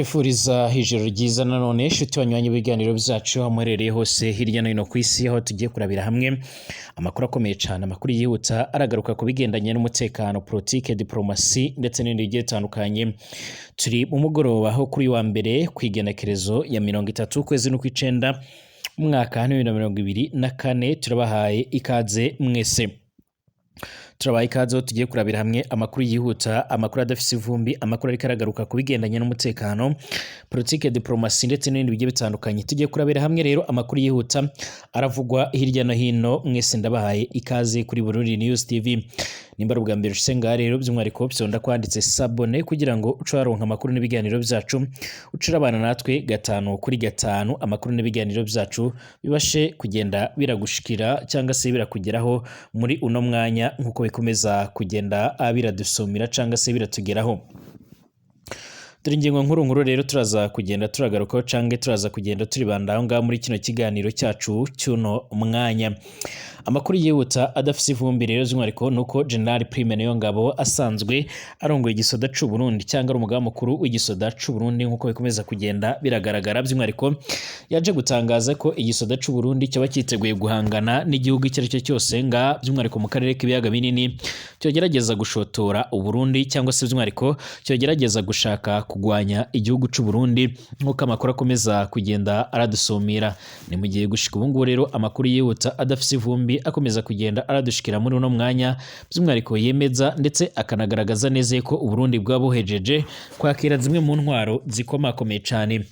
Turifuriza ijoro ryiza nanone inshuti banywanyi b'ibiganiro byacu aho muherereye hose hirya no hino ku isi, aho tugiye kurabira hamwe amakuru akomeye cyane, amakuru yihuta aragaruka ku bigendanye n'umutekano, politike, diplomasi ndetse n'ibindi bigiye bitandukanye. Turi mu mugoroba aho kuri wa mbere ku igenekerezo ya 30 ukwezi n'ukw'icenda umwaka 2024. Turabahaye ikaze mwese, turabaha ikaze aho tugiye kurabira hamwe amakuru yihuta, amakuru adafise ivumbi, amakuru ariko aragaruka ku bigendanye n'umutekano, politike, diplomasi ndetse n'ibindi bigiye bitandukanye. Tugiye kurabira hamwe rero amakuru yihuta aravugwa hirya no hino. Mwese ndabahaye ikaze kuri Burundi News TV. Nimba ari ubwa mbere ushitse ngaha rero, by'umwihariko fyonda kwanditse s'abonner kugira ngo uce waronka amakuru n'ibiganiro byacu, uce urabana natwe gatanu kuri gatanu, amakuru n'ibiganiro byacu bibashe kugenda biragushikira cyangwa se birakugeraho muri uno mwanya nk'uko bikomeza kugenda biradusumira cyangwa se biratugeraho. Dore ingingo nkuru nkuru rero turaza kugenda turagarukaho canke turaza kugenda turibanda aho ngaho muri kino kiganiro cyacu cy'uno mwanya. Amakuru yihuta adafise ivumbi rero by'umwihariko nuko General Prime Niyongabo asanzwe arongoye igisoda c'u Burundi cyangwa ari umugaba mukuru w'igisoda c'u Burundi, nk'uko bikomeza kugenda biragaragara, by'umwihariko yaje gutangaza ko igisoda c'u Burundi cyaba cyiteguye guhangana n'igihugu icyo ari cyo cyose nga by'umwihariko mu karere k'ibiyaga binini cyogerageza gushotora u Burundi cyangwa se by'umwihariko cyogerageza gushaka kugwanya igihugu c'u Burundi, nk'uko amakuru akomeza kugenda aradusumira. Ni mu gihe gushika ubu ngubu rero amakuru yihuta adafise ivumbi akomeza kugenda aradushikira muri uno mwanya, by'umwihariko yemeza ndetse akanagaragaza neza ko u Burundi bwaba buhejeje kwakira zimwe mu ntwaro zikomakomeye cyane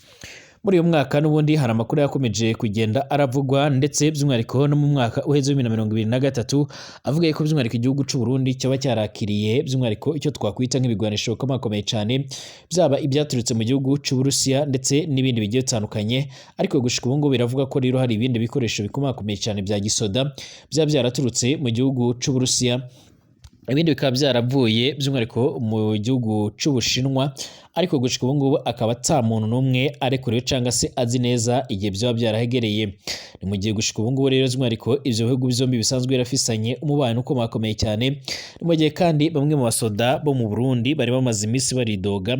muri uyu mwaka. N'ubundi hari amakuru yakomeje kugenda aravugwa, ndetse by'umwihariko no mu mwaka uheze wa 2023, avuga ko by'umwihariko igihugu c'u Burundi cyaba cyarakiriye by'umwihariko icyo twakwita nk'ibigwanisho bikomakomeye cyane, byaba ibyaturutse mu gihugu c'u Burusiya ndetse n'ibindi bigiye bitandukanye. Ariko gushika ubu ngubu biravuga ko rero hari ibindi bikoresho bikomakomeye cyane bya gisoda byaba byaraturutse mu gihugu c'u Burusiya, ibindi bikaba byaravuye by'umwihariko mu gihugu c'Ubushinwa, ariko gushika ubu ngubu akaba ata muntu n'umwe arekuriwe cyangwa se azi neza igihe byaba byarahegereye. Ni mu gihe gushika ubu ngubu rero by'umwihariko ivyo bihugu byombi bisanzwe birafisanye umubano ukomakomeye cyane. Ni mu gihe kandi bamwe mu basoda bo mu Burundi bari bamaze iminsi baridoga,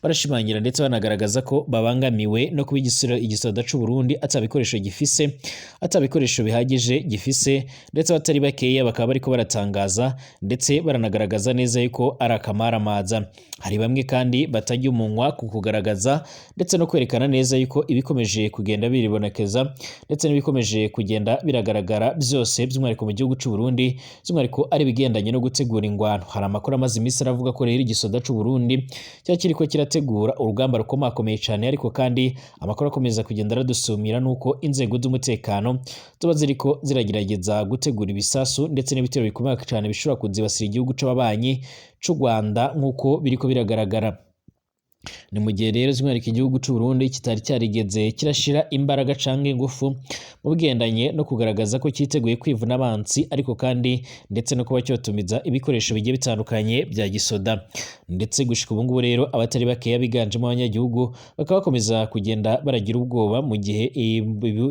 barashimangira ndetse banagaragaza ko babangamiwe no kuba igisoda c'u Burundi ata bikoresho gifise, ata bikoresho bihagije gifise, ndetse abatari bakeya bakaba bariko baratangaza ndetse baranagaragaza neza yuko ari akamaramaza. Hari bamwe kandi batajya umunwa ku kugaragaza ndetse no kwerekana neza yuko ibikomeje kugenda biribonekeza ndetse n'ibikomeje kugenda biragaragara byose by'umwihariko mu gihugu c'u Burundi, by'umwihariko ari ibigendanye no gutegura ingwano. Hari amakuru amaze iminsi aravuga ko rero igisoda c'u Burundi cyaba kiriko kirategura urugamba rukomakomeye cyane, ariko kandi amakuru akomeza kugenda aradusumira nuko inzego z'umutekano ziba ziriko ziragerageza gutegura ibisasu ndetse n'ibitero bikomeye cyane bishobora kuzibasira igihugu c'ababanyi c'u Rwanda, nk'uko biriko biragaragara. Ni mu gihe rero by'umwihariko igihugu c'u Burundi kitari cyarigeze kirashira imbaraga canke ingufu mu bigendanye no kugaragaza ko cyiteguye kwivuna abansi, ariko kandi ndetse no kuba cyotumiza ibikoresho bigiye bitandukanye bya gisoda. Ndetse gushika ubu ngubu rero abatari bakeya biganjemo abanyagihugu bakaba bakomeza kugenda baragira ubwoba mu gihe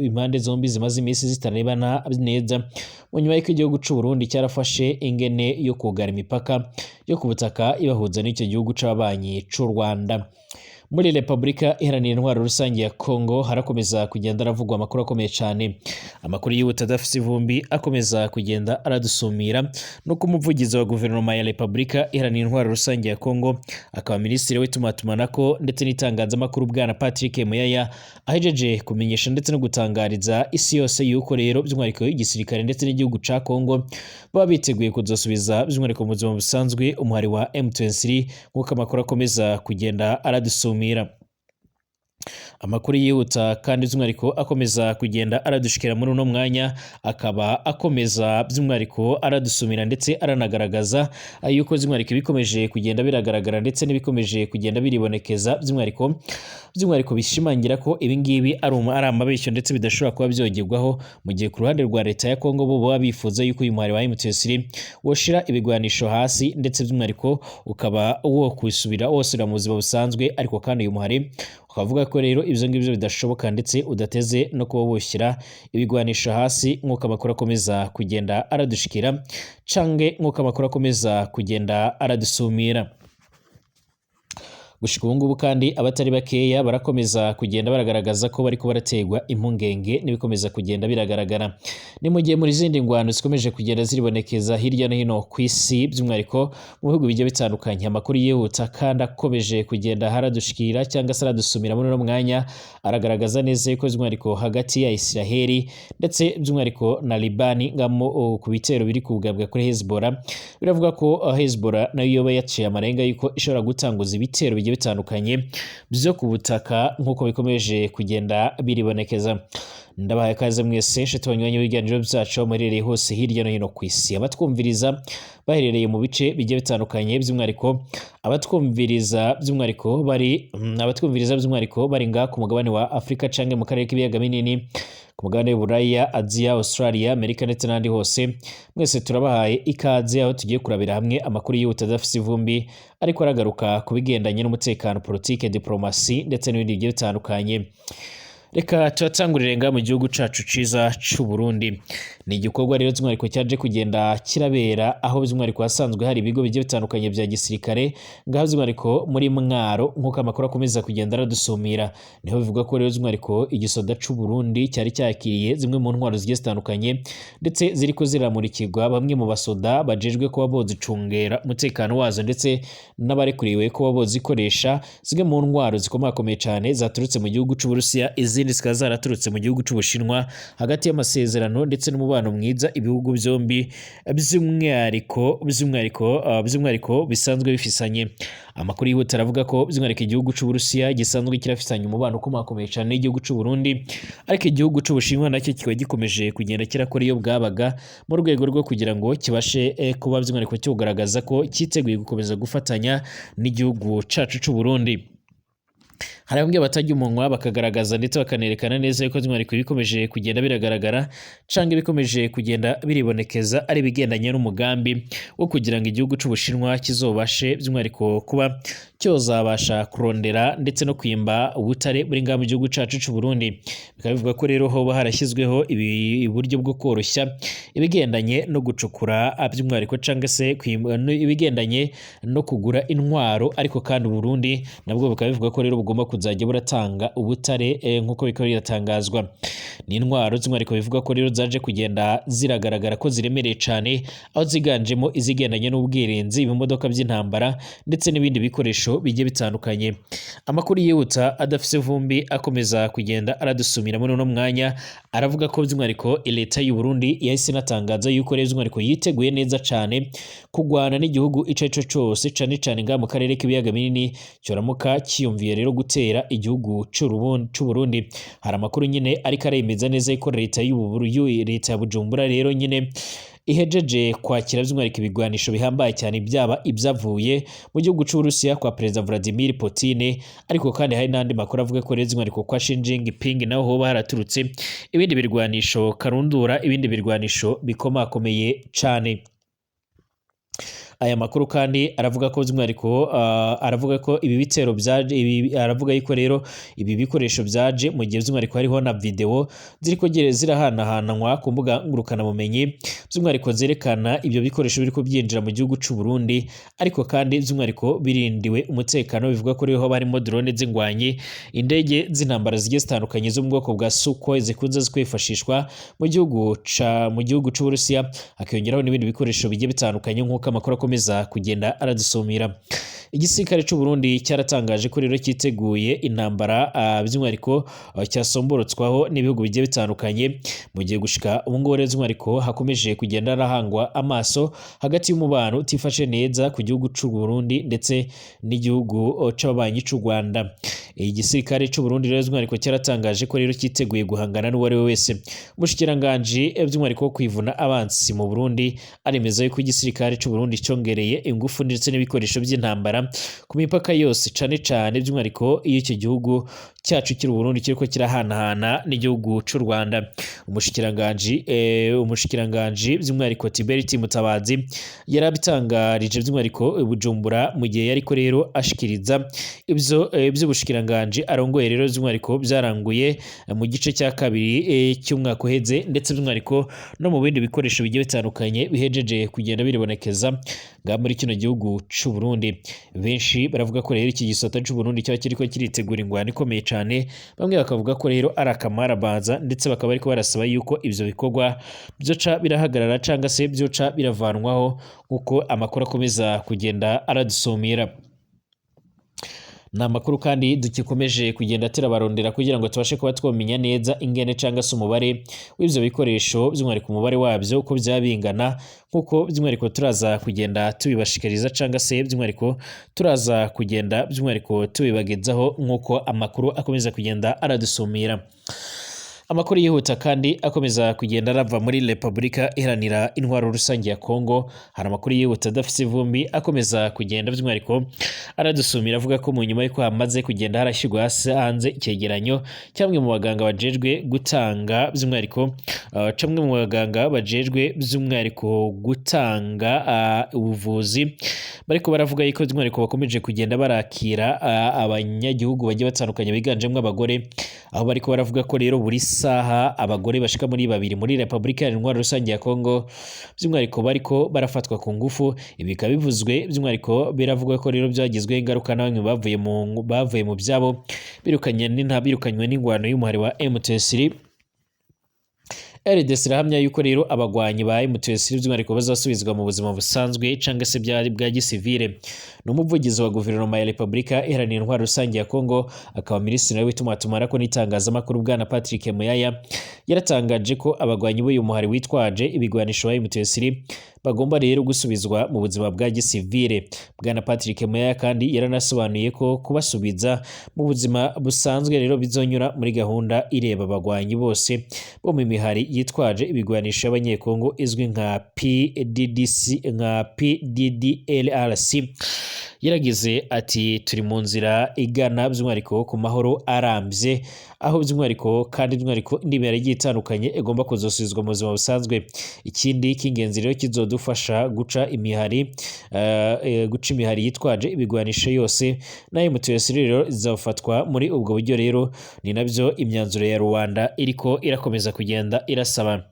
impande zombi zimaze iminsi zitarebana neza, mu nyuma y'uko igihugu c'u Burundi cyarafashe ingene yo kugara imipaka yo ku butaka ibahuza n'icyo gihugu c'ababanyi c'u Rwanda. Muri Repubulika Iharanira Intwaro Rusange ya Kongo harakomeza kugenda aravugwa amakuru akomeye cyane. Amakuru yihuta adafise ivumbi akomeza kugenda aradusumira nuko umuvugizi wa guverinoma ya Repubulika Iharanira Intwaro Rusange ya Kongo, akaba minisitiri w'itumatumanako ndetse n'itangazamakuru, bwana Patrick Muyaya, ahejeje kumenyesha ndetse no gutangariza isi yose yuko rero by'umwihariko igisirikare ndetse n'igihugu ca Kongo baba biteguye kuzosubiza by'umwihariko mu buzima busanzwe umuhari wa M23, nk'uko amakuru akomeza kugenda aradusumira. Amakuru yihuta kandi by'umwihariko akomeza kugenda aradushikira muri uno mwanya akaba akomeza by'umwihariko aradusumira ndetse aranagaragaza yuko by'umwihariko ibikomeje kugenda biragaragara ndetse n'ibikomeje kugenda biribonekeza by'umwihariko bishimangira ko ibi ngibi ari amabeshyo ndetse bidashobora kuba byogerwaho, mu gihe ku ruhande rwa leta ya Kongo bo baba bifuza yuko uyu muhari wa M23 woshira ibigwanisho hasi ndetse by'umwihariko ukaba wo kwisubira wosubira mu buzima busanzwe, ariko kandi uyu muhari ukavuga ko rero ibyo ngibyo bidashoboka ndetse udateze no kuba woshyira ibigwanisho hasi, nk'uko amakuru akomeza kugenda aradushikira cange nk'uko amakuru akomeza kugenda aradusumira. Gushika ubu ngubu kandi abatari bakeya barakomeza kugenda baragaragaza ko bariko barategwa impungenge n'ibikomeza kugenda biragaragara. Ni mu gihe muri zindi ngwano zikomeje kugenda ziribonekeza hirya no hino ku isi, by'umwihariko mu bihugu bigiye bitandukanye. Amakuru yihuta kandi akomeje kugenda haradushikira cyangwa se aradusumira muri uno mwanya aragaragaza neza yuko by'umwihariko hagati ya Israheli ndetse by'umwihariko na Libani ngamo ku bitero biri kugabwa kuri Hezbollah, biravuga ko Hezbollah nayo yoba yaciye amarenga yuko ishobora gutanguza ibitero bigiye bitandukanye byo ku butaka nk'uko bikomeje kugenda biribonekeza. Ndabahaye ikaze mwese nshuti banywanyi b'ibiganiro byacu aho muherereye hose hirya no hino ku isi, abatwumviriza baherereye mu bice bigiye bitandukanye, by'umwihariko abatwumviriza by'umwihariko bari abatwumviriza by'umwihariko bari ngaha ku mugabane wa Afurika canke mu karere k'ibiyaga binini, ku mugabane w'Uburaya, Aziya, Australia, Amerika ndetse n'ahandi hose, mwese turabahaye ikaze aho tugiye kurabira hamwe amakuru yihuta adafise ivumbi ariko aragaruka ku bigendanye n'umutekano, politike, diplomasi ndetse n'ibindi bigiye bitandukanye. Reka tuhatangurire ngaha mu gihugu cacu ciza c'u Burundi. Ni igikorwa rero by'umwihariko cyaje kugenda kirabera aho by'umwihariko hasanzwe hari ibigo bigiye bitandukanye vya gisirikare ngaho by'umwihariko muri Mwaro, nk'uko amakuru akomeza kugenda aradusumira. Niho bivuga ko rero by'umwihariko igisoda c'u Burundi cyari cyakiriye zimwe mu ntwaro zigiye zitandukanye ndetse ziriko ziramurikirwa bamwe mu basoda bajejwe kuba bozicungera umutekano wazo ndetse n'abarekuriwe kuba bozikoresha, zimwe mu ntwaro zikomakomeye cane zaturutse mu gihugu c'Uburusiya, izindi zikaba zaraturutse mu gihugu c'Ubushinwa, hagati y'amasezerano ndetse n'umubano mwiza ibihugu byombi by'umwihariko bisanzwe bifisanye. Amakuru yihuta aravuga ko by'umwihariko igihugu c'Uburusiya gisanzwe kirafisanye umubano ukomakomeye cane n'igihugu c'u Burundi, ariko igihugu c'Ubushinwa nacyo kikaba gikomeje kugenda kirakora iyo bwabaga mu rwego rwo kugira ngo kibashe kuba by'umwihariko cyogaragaza ko cyiteguye gukomeza gufatanya n'igihugu cacu c'u Burundi. Hari bamwe batajya umunwa bakagaragaza ndetse bakanerekana neza yuko by'umwihariko ibikomeje kugenda biragaragara canke ibikomeje kugenda biribonekeza ari ibigendanye n'umugambi wo kugira ngo igihugu c'Ubushinwa kizobashe by'umwihariko kuba cyozabasha kurondera ndetse no kwimba ubutare buri ngaha mu gihugu cacu c'u Burundi. Bikaba bivuga ko rero hoba harashyizweho uburyo bwo koroshya ibigendanye no gucukura by'umwihariko canke se ibigendanye no kugura intwaro, ariko kandi Burundi nabwo bikaba bivuga ko rero bugomba kuzajya buratanga ubutare nk'uko bikaba biratangazwa. Ni intwaro by'umwihariko bivuga ko rero zaje kugenda ziragaragara ko ziremereye cane, aho ziganjemo izigendanye n'ubwirinzi, ibimodoka by'intambara ndetse n'ibindi bikoresho bigiye bitandukanye. Amakuru yihuta adafise vumbi akomeza kugenda aradusumira muri uno mwanya aravuga ko by'umwihariko leta y'u Burundi yahise inatangaza yuko rero by'umwihariko yiteguye neza cane kugwana n'igihugu ico arico cose, cane cane ngaha mu karere k'ibiyaga binini cyoramuka cyiyumviye rero gutera igihugu c'u Burundi. Hari amakuru nyine ariko aremeza neza yuko leta y'u leta ya Bujumbura rero nyine ihejeje kwakira by'umwihariko ibigwanisho bihambaye cyane byaba ibyavuye mu gihugu c'Uburusiya kwa Perezida Vladimir Putin, ariko kandi hari n'andi makuru avuga ko rero by'umwihariko kwa Xi Jinping naho hoba haraturutse ibindi birwanisho karundura, ibindi birwanisho bikomakomeye cane. Aya makuru kandi aravuga ko by'umwihariko aravuga ko ibi bitero byaje aravuga yuko rero ibi bikoresho byaje mu gihe by'umwihariko hariho na video ziriko zirahanahanwa ku mbuga ngurukanabumenyi by'umwihariko zerekana ibyo bikoresho biriko byinjira mu gihugu c'u Burundi, ariko kandi by'umwihariko birindiwe umutekano. Bivuga ko rero harimo drone z'ingwanyi, indege z'intambara zigiye zitandukanye zo mu bwoko bwa Sukhoi zikunze kwifashishwa mu gihugu c'Uburusiya, hakiyongeraho n'ibindi bikoresho bigiye bitandukanye nk'uko amakuru akomeza kugenda aradusumira. Igisirikare c'u Burundi cyaratangaje ko rero cyiteguye intambara by'umwihariko cyasomborotswaho n'ibihugu bigiye bitandukanye, mu gihe gushika ubu ngubu rero by'umwihariko hakomeje kugenda harahangwa amaso hagati y'umubano utifashe neza ku gihugu c'u Burundi ndetse n'igihugu c'ababanyi c'u Rwanda. Igisirikare c'u Burundi rero by'umwihariko cyaratangaje ko rero cyiteguye guhangana n'uwo ari we wese. Umushikiranganji by'umwihariko wo kwivuna abansi mu Burundi aremeza yuko igisirikare c'u Burundi congereye ingufu ndetse n'ibikoresho by'intambara ku mipaka yose, cane cane by'umwihariko iyo icyo gihugu cyacu cy'u Burundi kiriko kirahanahana n'igihugu c'u Rwanda. Umushikiranganji by'umwihariko Tiberi Mutabazi yarabitangarije by'umwihariko i Bujumbura mu gihe yariko rero ashikiriza ibyo by'ubushikiranganji arongoye rero by'umwihariko byaranguye mu gice cya kabiri cy'umwaka uheze, ndetse by'umwihariko no mu bindi bikoresho bigiye bitandukanye bihejeje kugenda biribonekeza ngaha muri kino gihugu c'u Burundi. Benshi baravuga ko rero iki gisata c'u Burundi cyaba kiriko kiritegura ingwano ikomeye cane, bamwe bakavuga ko rero ari akamarabaza, ndetse bakaba bariko barasaba yuko ivyo bikorwa vyoca birahagarara canga se vyoca biravanwaho, nkuko amakuru akomeza kugenda aradusumira. Ni amakuru kandi dukikomeje kugenda turabarondera kugira ngo tubashe kuba twomenya neza ingene canga se umubare w'ivyo bikoresho, by'umwihariko umubare wabyo uko byaba bingana, nkuko by'umwihariko turaza kugenda tubibashikiriza canga se by'umwihariko turaza kugenda by'umwihariko tubibagezaho, nkuko amakuru akomeza kugenda aradusumira. Amakuru yihuta kandi akomeza kugenda arava muri Repubulika Iharanira Intwaro Rusange ya Kongo. Hari amakuru yihuta adafise ivumbi akomeza kugenda by'umwihariko aradusumira, avuga ko mu nyuma y'uko hamaze kugenda harashyirwa hasi hanze icyegeranyo cyamwe mu baganga bajejwe gutanga by'umwihariko camwe mu baganga bajejwe by'umwihariko gutanga ubuvuzi, bariko baravuga yuko by'umwihariko bakomeje kugenda barakira abanyagihugu bagiye batandukanye biganjemwo abagore, aho bariko baravuga ko rero buri saha abagore bashika muri babiri muri Repubulika Iharanira Intwaro Rusange ya Kongo by'umwihariko bariko barafatwa ku ngufu. Ibi bikaba bivuzwe by'umwihariko biravugwa ko rero byagizweho ingaruka na bamwe bavuye mu byabo birukanye n'inta birukanywe n'ingwano y'umuhari wa M23. RDC irahamya yuko rero abagwanyi ba M23 by'umwihariko bazasubizwa mu buzima busanzwe cangwa se bwa gisivile. Ni umuvugizi wa guverinoma ya Repubulika Iharanira Intwaro Rusange ya Kongo, akaba minisitiri w'itumatumanako n'itangazamakuru, bwana Patrick Muyaya, yaratangaje ko abagwanyi b'uyu muhari witwaje ibigwanisho wa M23 bagomba rero gusubizwa mu buzima bwa gisivile. Bwana Patrick Muyaya kandi yaranasobanuye ko kubasubiza mu buzima busanzwe rero bizonyura muri gahunda ireba abagwanyi bose bo mu mihari yitwaje ibigwanisho y'abanyekongo izwi nka PDDC, nka PDDLRC. Yaragize ati: "Turi mu nzira igana by'umwihariko ku mahoro arambye, aho by'umwihariko kandi by'umwihariko indi mihari igiye itandukanye igomba kuzosubizwa mu buzima busanzwe. Ikindi cy'ingenzi rero kizodufasha guca imihari yitwaje ibigwanisho yose na M23 rero izafatwa muri ubwo buryo. Rero ni nabyo imyanzuro ya Rwanda iriko irakomeza kugenda irasaba."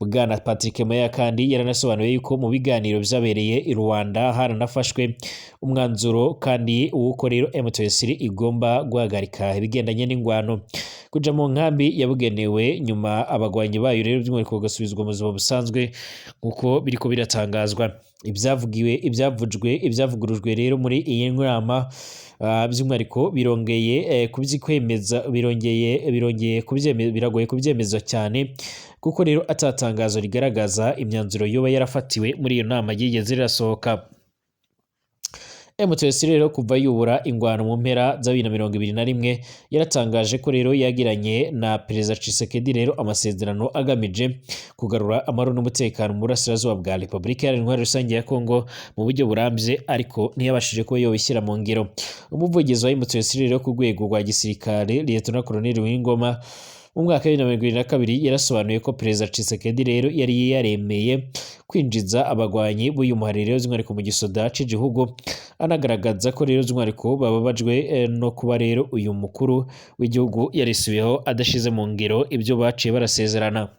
Bwana Patrick Muyaya kandi yaranasobanuye yuko mu biganiro byabereye i Rwanda haranafashwe umwanzuro kandi w'uko rero M23 igomba guhagarika ibigendanye n'ingwano, kuja mu nkambi yabugenewe, nyuma abagwanyi bayo rero by'umwihariko bagasubizwa mu buzima busanzwe, nk'uko biriko biratangazwa. Ibyavugiwe, ibyavujwe, ibyavugurujwe rero muri iyi nama by'umwihariko birongeye kubyikwemeza, birongeye kubyemeza, biragoye kubyemeza cyane, kuko rero atatangazo rigaragaza imyanzuro yoba yarafatiwe muri iyo nama yigeze rirasohoka. M23 rero kuva yubura ingwano mu mpera za 2021 yaratangaje ko rero yagiranye na Perezida Tshisekedi rero amasezerano agamije kugarura amahoro n'umutekano mu burasirazuba bwa Repubulika Iharanira Intwaro Rusange ya Kongo mu buryo burambye, ariko ntiyabashije kuba yobishyira mu ngiro. Umuvugizi wa M23 rero ku rwego rwa gisirikare, Lieutenant Colonel Willy Ngoma, mu mwaka wa 2022 yarasobanuye ko Perezida Tshisekedi rero yari yaremeye kwinjiza abagwanyi b'uyu muhari rero by'umwihariko mu gisoda c'igihugu, anagaragaza ko rero by'umwihariko bababajwe no kuba rero uyu mukuru w'igihugu yarisubiyeho adashize mu ngiro ibyo baciye barasezerana.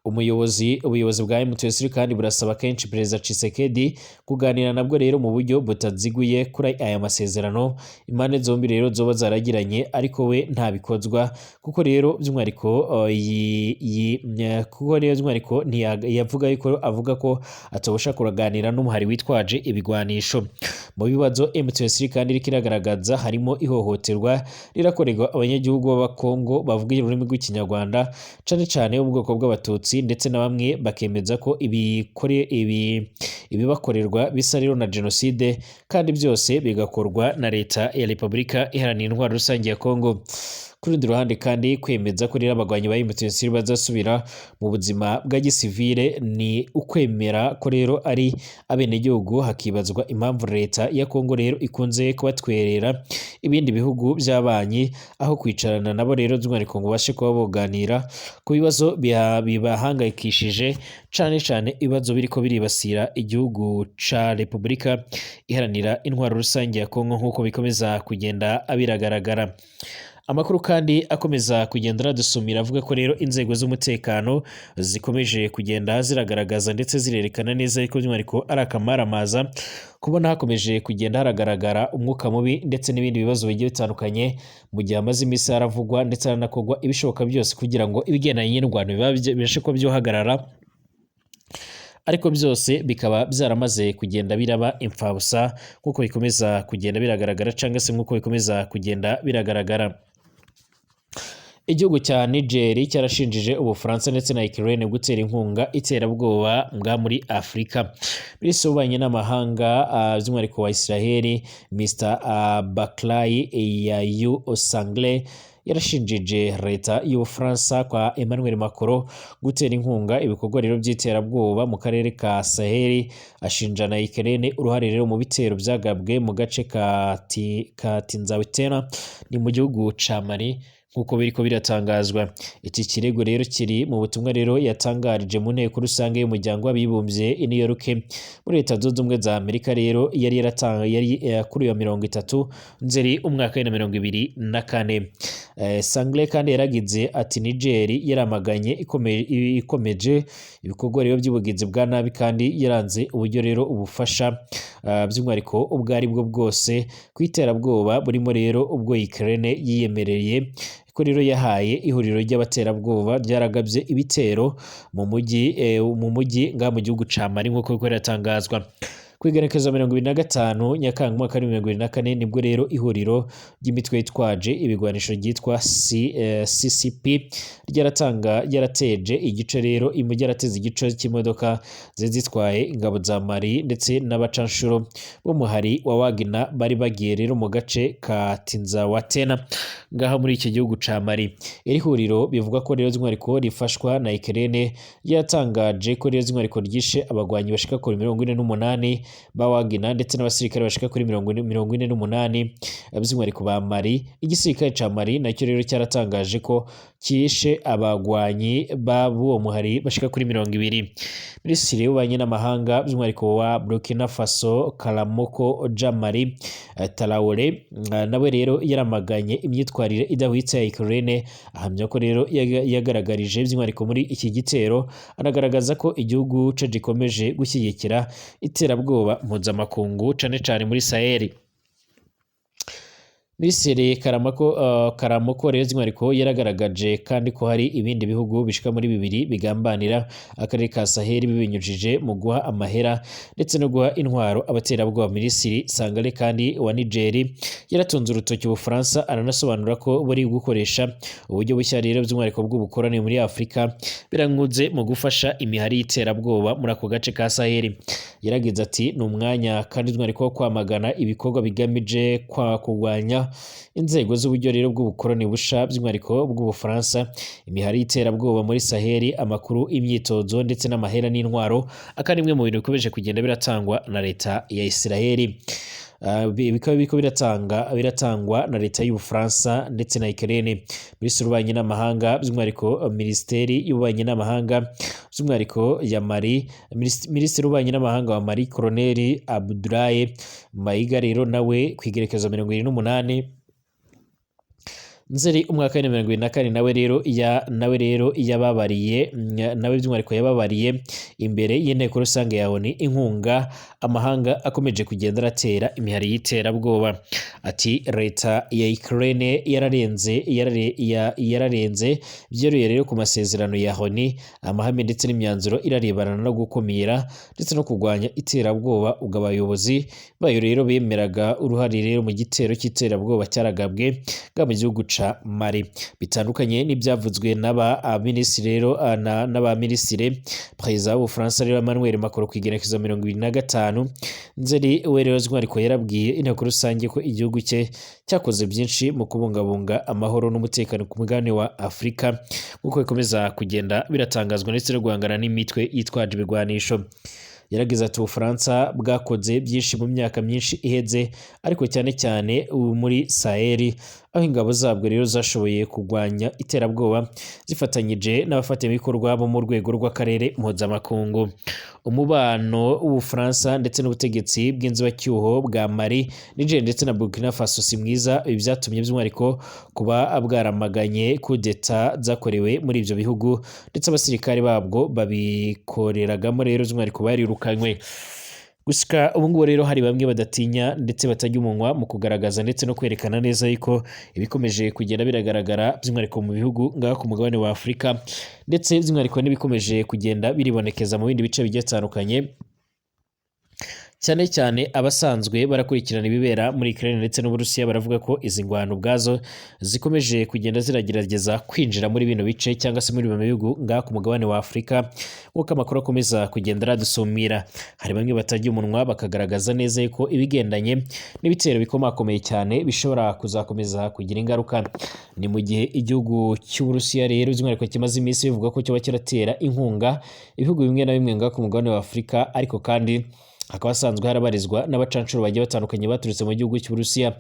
Ubuyobozi bwa M23 kandi burasaba kenshi Perezida Tshisekedi kuganira nabwo rero mu buryo butaziguye kuri aya masezerano impande zombi rero zoba zaragiranye, ariko we ntabikozwa, kuko rero by'umwihariko kuko rero by'umwihariko yavuga yuko avuga ko atabasha kuganira n'umuhari witwaje ibigwanisho. Mu bibazo M23 kandi iriko iragaragaza harimo ihohoterwa rirakorerwa abanyagihugu b'Abakongo bavuga ururimi rw'Ikinyarwanda, cane cane bo mu bwoko bw'Abatutsi, ndetse na bamwe bakemeza ko ibibakorerwa bisa rero na jenoside, kandi byose bigakorwa na leta ya Repubulika Iharanira Intwaro Rusange ya Kongo. Ku rundi ruhande kandi, kwemeza ko rero abagwanyi ba M23 bazasubira mu buzima bwa gisivile ni ukwemera ko rero ari abenegihugu, hakibazwa impamvu leta ya Kongo rero ikunze kubatwerera ibindi bihugu by'abanyi aho kwicarana nabo rero by'umwihariko ngo babashe kuba boganira ku bibazo bibahangayikishije, cane cane ibibazo biriko biribasira igihugu ca Repubulika Iharanira Intwaro Rusange ya Kongo, nk'uko bikomeza kugenda biragaragara. Amakuru kandi akomeza kugenda aradusumira avuga ko rero inzego z'umutekano zikomeje kugenda ziragaragaza ndetse zirerekana neza yuko by'umwihariko ari akamaramaza kubona hakomeje kugenda haragaragara umwuka mubi ndetse n'ibindi bibazo bigiye bitandukanye, mu gihe hamaze iminsi haravugwa ndetse haranakorwa ibishoboka byose kugira ngo ibigendanye n'indwano bibashe kuba byohagarara, ariko byose bikaba byaramaze kugenda biraba imfabusa nk'uko bikomeza kugenda biragaragara cyangwa se nk'uko bikomeza kugenda biragaragara. Igihugu cya Niger cyarashinjije Ubufaransa ndetse na Ukraine gutera inkunga iterabwoba bwa muri Afurika. Minisitiri w'Ububanyi n'Amahanga by'umwihariko wa Israel, Mr Barclay Yayu Sangle, yarashinjije leta y'Ubufaransa kwa Emmanuel Macron gutera inkunga ibikorwa rero by'iterabwoba mu karere ka Sahel, ashinja na Ukraine uruhare rero mu bitero byagabwe mu gace ka Tinzawatena, ni mu gihugu ca Mali, nk'uko biriko biratangazwa. Iki kirego rero kiri mu butumwa rero yatangarije mu nteko rusange y'Umuryango w'Abibumbye i New York muri Leta Zunze Ubumwe za Amerika. Rero yari yaratanga yari kuri iyo 30 Nzeri umwaka wa 2024. Sangle kandi yaragize ati: "Niger yaramaganye ikomeje ibikorwa rero by'ubugizi bwa nabi kandi yaranze uburyo rero ubufasha by'umwihariko ubwo ari bwo bwose ku iterabwoba, burimo rero ubwo Ukraine yiyemereye ko rero yahaye ihuriro ry'abaterabwoba ryaragabye ibitero mu mujyi ngaha mu gihugu ca Mali." Nk'uko biriko biratangazwa, ku igenekerezo 25 Nyakanga umwaka wa 2024 nibwo rero ihuriro ry'imitwe yitwaje ibigwanisho ryitwa CCP ryaratanga ryarateje igice rero ryarateze igice cy'imodoka zari zitwaye ingabo za Mali ndetse n'abacanshuro b'umuhari wa Wagner bari bagiye rero mu gace ka Tinzawatena ngaha muri iki gihugu ca Mali. Iri huriro bivugwa ko rero by'umwihariko rifashwa na Ukraine ryatangaje ko rero by'umwihariko ryishe abagwanyi bashika kuri 48 ba Wagner ndetse n'abasirikare bashika kuri 48 by'umwihariko ba Mali. Igisirikare ca Mali nacyo rero cyaratangaje ko kishe abagwanyi b'uwo muhari bashika kuri 20. Minisitiri w'Ububanyi n'Amahanga by'umwihariko wa Burkina Faso, Karamoko Jean-Marie Traoré, nawe rero yaramaganye imyitwarire idahwitse ya Ukraine, ahamya ko rero yagaragarije by'umwihariko muri iki gitero, anagaragaza ko igihugu ce gikomeje gushyigikira iterabwoba mpuzamakungu cane cane muri Sahel. Minisitiri Karamoko rero by'umwihariko yaragaragaje kandi ko hari ibindi bihugu bishika muri bibiri bigambanira akarere ka Sahel bibinyujije mu guha amahera ndetse no guha intwaro abaterabwoba. Minisitiri Sangale kandi wa Niger yaratunze urutoki Ubufaransa, aranasobanura ko buri gukoresha uburyo bushya rero by'umwihariko bw'ubukoroni muri Afurika biranguze mu gufasha imihari y'iterabwoba muri ako gace ka Sahel. Yaragize ati: "Ni umwanya kandi by'umwihariko wo kwamagana ibikorwa bigamije kwa kurwanya inzego z'uburyo rero bw'ubukoroni busha by'umwihariko bw'Ubufaransa, imihari y'iterabwoba muri Sahel, amakuru, imyitozo ndetse n'amahera n'intwaro akaba ari bimwe mu bintu bikomeje kugenda biratangwa na leta ya Israel." Bikaba biriko biratangwa na leta y'Ubufaransa ndetse na Ukraine. Minisitiri w'Ububanyi n'Amahanga by'umwihariko, Minisiteri y'Ububanyi n'Amahanga by'umwihariko ya Mali, Minisitiri w'Ububanyi n'Amahanga wa Mali, Colonel Abdoulaye Mayiga, rero nawe ku igerekezo 78 Nzeri umwaka wa 2024 nawe rero yababariye, nawe by'umwihariko yababariye imbere y'inteko rusange ya ONU inkunga amahanga akomeje kugenda aratera imihari y'iterabwoba. Ati: "Leta ya Ukraine yararenze byeruye rero ku masezerano ya ONU, amahame ndetse n'imyanzuro irarebana no gukumira ndetse no kurwanya iterabwoba, ubwo abayobozi bayo rero bemeraga uruhare rero mu gitero cy'iterabwoba cyaragabwe bwa mu gihugu ca Mali." Bitandukanye n'ibyavuzwe n'aba minisitiri rero n'aba minisitiri, perezida w'Ubufaransa rero Emmanuel Macron ku igenekerezo 25 Nzeri we rero by'umwihariko yarabwiye inteko rusange ko igihugu cye cyakoze byinshi mu kubungabunga amahoro n'umutekano ku mugabane wa Afurika, nk'uko bikomeza kugenda biratangazwa, ndetse no guhangana n'imitwe yitwaje ibigwanisho. Yaragize ati: "Ubufaransa bwakoze byinshi mu myaka myinshi iheze, ariko cyane cyane ubu muri Sahel." aho ingabo zabwo rero zashoboye kurwanya iterabwoba zifatanyije n'abafatanyabikorwa bo mu rwego rw'akarere mpuzamakungu. Umubano w'Ubufaransa ndetse n'ubutegetsi bw'inzibacyuho bwa Mali, Niger ndetse na Burkina Faso si mwiza. Ibi byatumye by'umwihariko kuba bwaramaganye kudeta zakorewe muri ibyo bihugu, ndetse abasirikare babwo babikoreragamo rero by'umwihariko barirukanywe. Gusa ubu ngubu rero hari bamwe badatinya ndetse batajya umunwa mu kugaragaza ndetse no kwerekana neza yuko ibikomeje kugenda biragaragara by'umwihariko mu bihugu ngaha ku mugabane wa Afurika, ndetse by'umwihariko n'ibikomeje kugenda biribonekeza mu bindi bice bigiye bitandukanye, cyane cyane abasanzwe barakurikirana ibibera muri Ukraine ndetse n'Uburusiya baravuga ko izi ngwano ubwazo zikomeje kugenda ziragerageza kwinjira muri bino bice cyangwa se muri bino bihugu ngaha ku mugabane wa Afurika, nk'uko amakuru akomeza kugenda aradusumira. Hari bamwe batajya umunwa bakagaragaza neza yuko ibigendanye n'ibitero bikomakomeye cyane bishobora kuzakomeza kugira ingaruka. Ni mu gihe igihugu cy'Uburusiya rero by'umwihariko kimaze iminsi bivuga ko cyoba kiratera inkunga ibihugu bimwe na bimwe ngaha ku mugabane wa Afurika, ariko kandi hakaba hasanzwe harabarizwa n'abacanshuro bagiye batandukanye baturutse mu gihugu cy'Uburusiya.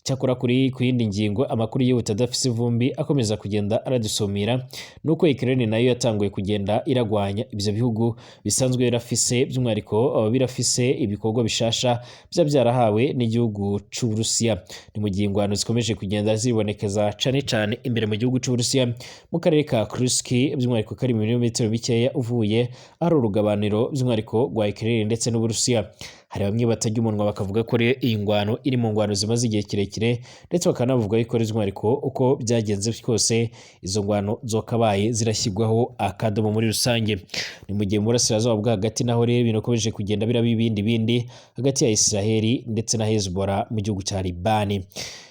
Cyakora kuri ku yindi ngingo, amakuru yihuta adafise ivumbi akomeza kugenda aradusumira nuko Ukraine nayo yatanguye kugenda iragwanya ivyo bihugu bisanzwe birafise by'umwihariko birafise ibikorwa bishasha bya byarahawe n'igihugu c'Uburusiya. Ni mu gihe ingwano zikomeje kugenda zibonekeza cane cane imbere mu gihugu c'Uburusiya mu karere ka Kursk, by'umwihariko kari mu birometero bikeya uvuye ahari urugabaniro by'umwihariko rwa Ukraine ndetse n'Uburusiya. Hari bamwe batajya umunwa bakavuga ko rero iyi ngwano iri mu ngwano zimaze igihe kirekire, ndetse bakanavuga yuko by'umwihariko uko byagenze kose izo ngwano zokabaye zirashyirwaho akadomo muri rusange. Ni mu gihe mu burasirazuba bwo hagati naho rero ibintu bikomeje kugenda biraba ibindi bindi hagati ya Israheli ndetse na Hezbollah mu gihugu cya Libani.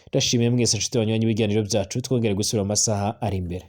Ndashimiye mwese nshuti banywanyi b'ibiganiro byacu, twongere gusubira mu masaha ari imbere.